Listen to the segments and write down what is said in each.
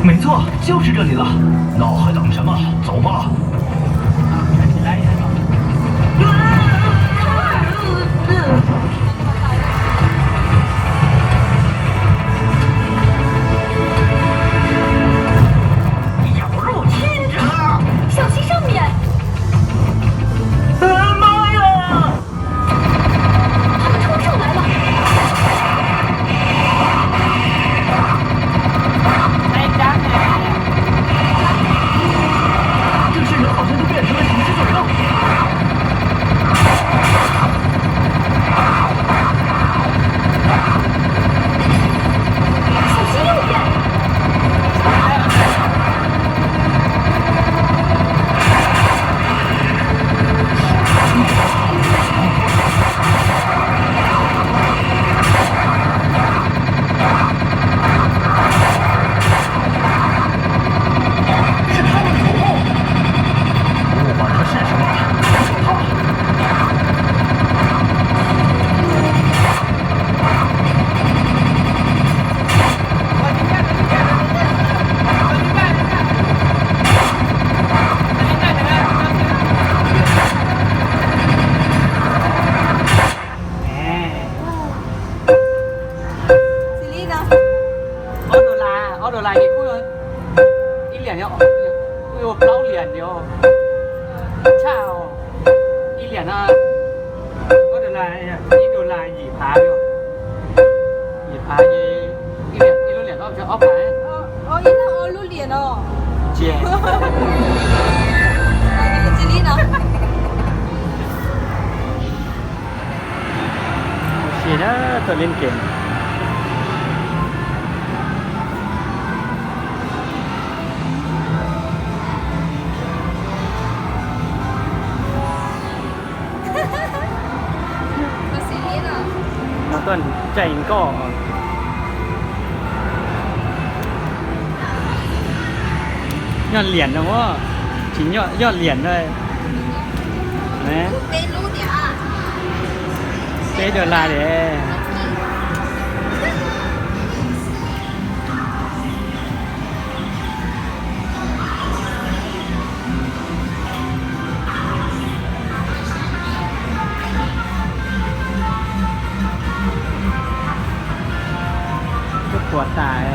没错，就是这里了。那还等什么？走吧。 小心上面！啊，妈呀！他们冲上来了！这些人好像都变成了行尸走肉。小心右边！ Ob dollar, ob dollar ces kuj ib liam, kuj yog plaub liam yog tshaj. Ib liam no ob dollar, ib dollar yim phav, yim phav ces ib lub liam no ob phav. Ib lub liam no ces ua si na, txawj li kev. No tuaj tsaij nkoj. Yog liam no, tsis yog liam no. Peb dollar li. Kuj puas tas.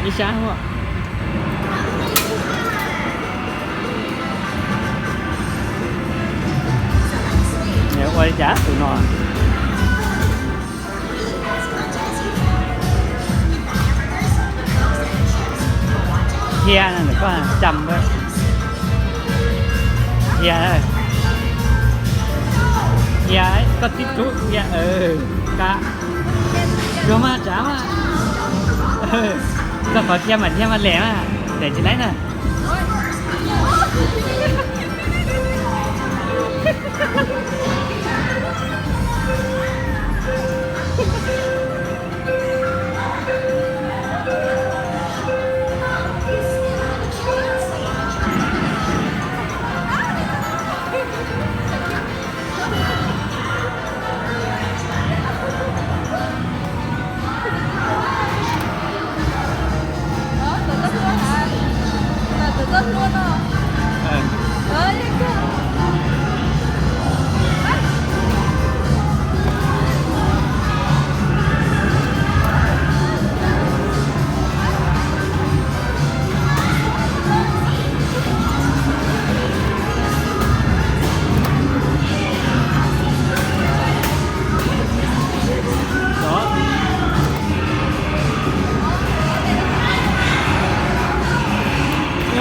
Ib sab. Ua li cas tus no? Dhia no koj cam, dhia, dhia koj tib rub dhia, ka, yuav mas tsav mas, koj qhov dhia mas dhia mas lem mas, lem tsis laib na.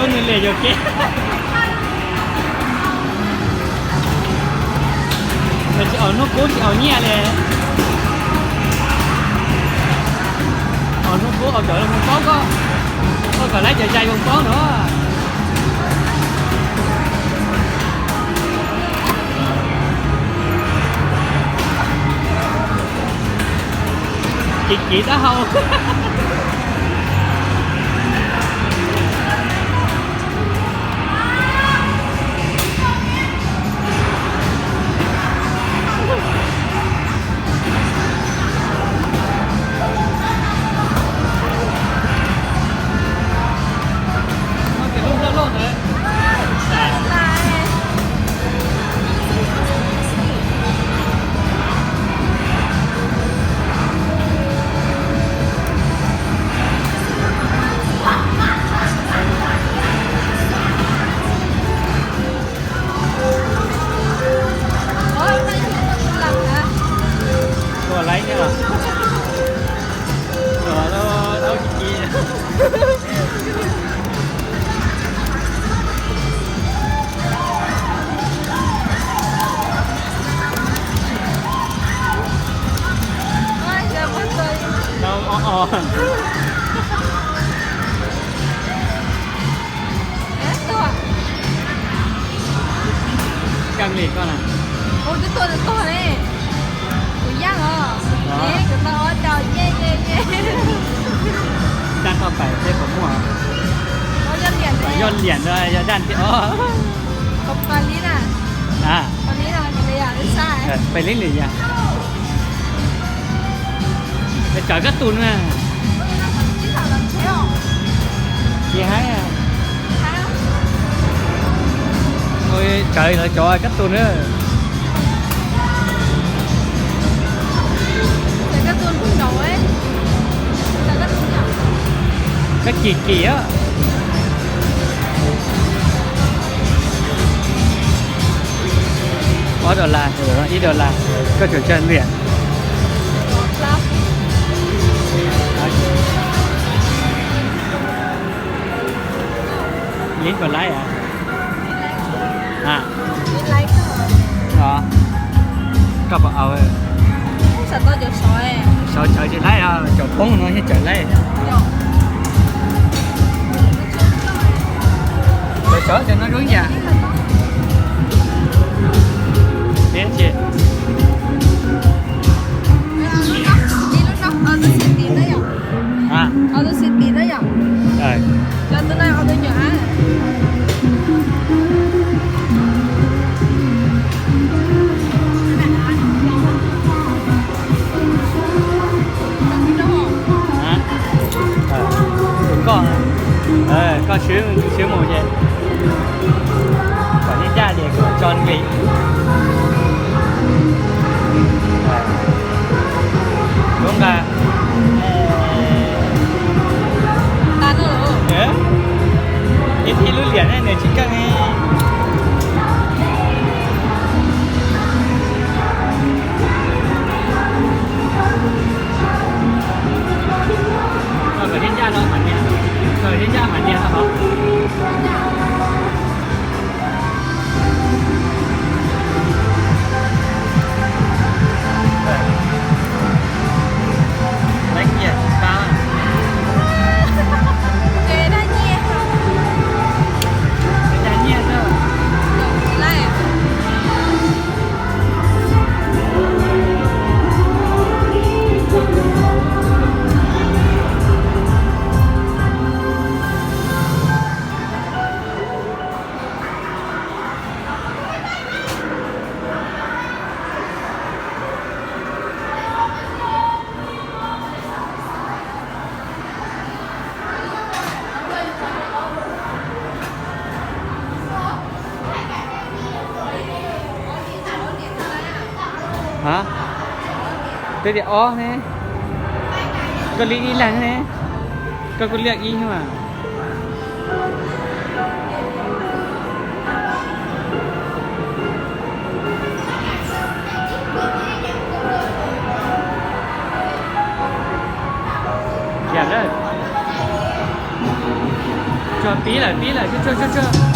Nws liam yus kev. Tsis aus hnub qub tsis aus nyiaj li. Aus hnub qub aus cov zoo paub koj, koj kom laib cov zais zoo paub no. Kiv kiv taub hau. Ua laib thiab los? Los, los, los, Căng liam koj na. Ua twb tuaj twb tuag li. Kuv yaj os. Kuv tau ob co, yej yej yej. Caj toj pais seb puas muaj. Yoj liam, yoj liam, yog daj thiab os. Pais li na. Pais li lwm yam. Tsawv kab tus na. Tsis haib. Tsawv lawv cov kab tus na. Kab kim kim. Ob dollar, ib dollar, koj tseem tsawg liam? Ib dollar a? Koj puas au? Sawv tsawv tsis laib, cov poob no thiaj tsawv laib. Sawv tsawv cov no zoo yam. Koj, koj swb mus ces kom nej ncaj ces kuv tso nqi. Lub nqa, ib tib lub liam ne nws tsis keej li. Koj thiaj ncaj no mas nias, koj thiaj ncaj mas nias no. Hov, twb tias ob ne, koj liaj ib leeg ne, koj kuj liaj ib nyuag. Tsuag pib lawm, pib lawm, tsuag tsuag tsuag.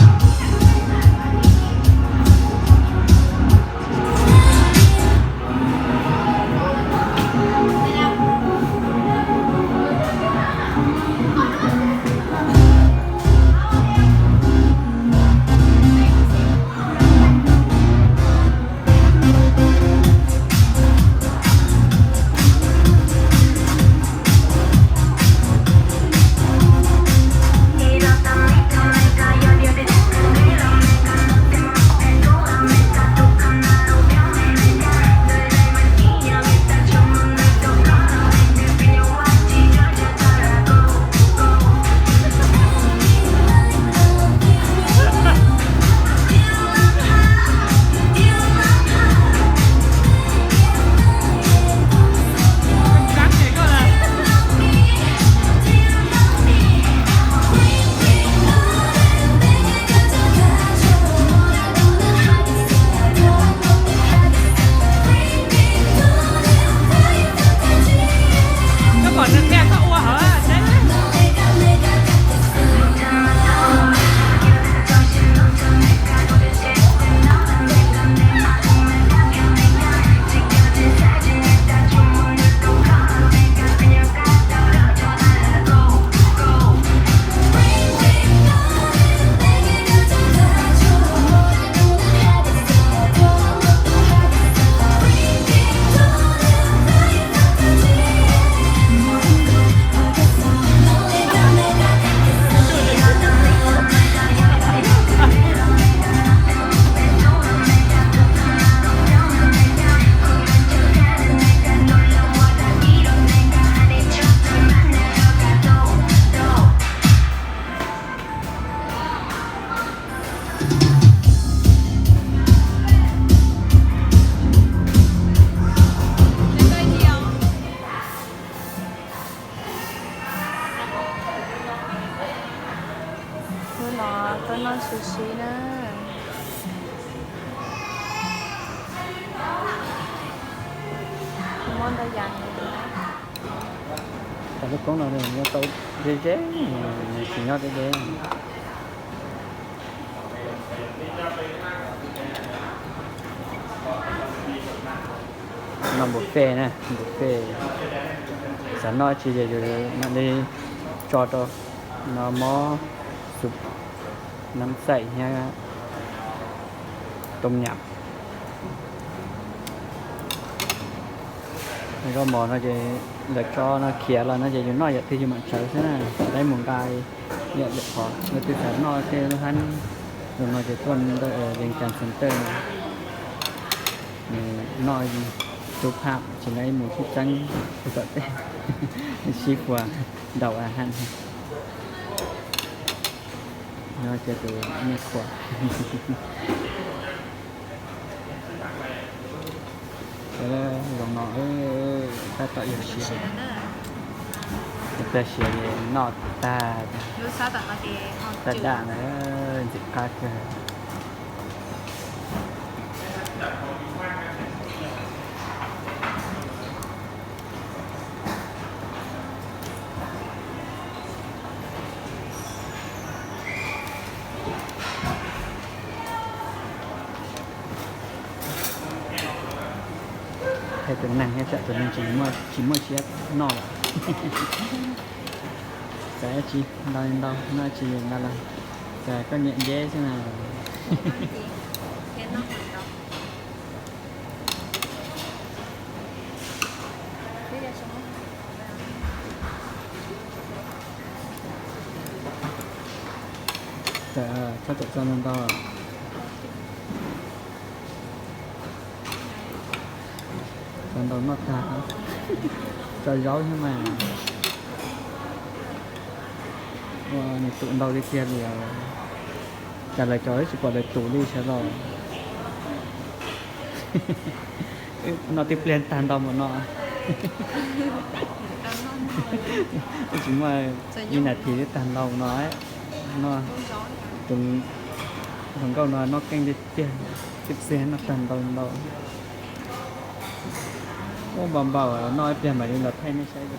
Koj pom nws qhia koj ua hov seb. Hnub no tuaj noj sushi na. Muab ntau yam. Cov lub koob no nws tau ze ze, nws tsis nyob deb deb. No buffet na, buffet. Xav noj tsi ces yus mam li tso rau. No mob xuv, nam xaim thiab toom nyam. Zaub mov no ces lawv tso no khiav los no ces yus noj yam twg yus mam tsawv xwb na, tsis tau mus nqa yam lwm qhov. Leej twg xav noj tej lub hab zoo no ces tuaj ntawm Vias Cas Center no, nws noj tu pham tsis tau mus sib txeeb ua tom tej, sib puas ntaus a haj. No ces tus me khuam. Zoo no tab tom yog siav, tab siav noj tag, tag daj na, ntxim qab kawg. Hais tus neeg thiab tsam tus neeg tsis muaj, tsis muaj siab noj lawm. Xav tsi ntau ntau, noj tsi ntau los, xav koj nyiam deb xwb na. Txhob txawm txo ntau ntau. Txo ntau noj tag, tso zaub thiab mas. Ua nws tus ntau tiag tiag li os. Cas lawv cov tsis pom lawv tus li sawv los. Noj twb pliag tag ntau mus no. Tsis muaj ib nas this twb tag ntau no. No, tus hluas nkauj no noj keej tiag tiag, tib pliag noj tag ntau ntau. Ua npau npau, noj ib pliag mam li los thaij nej saib.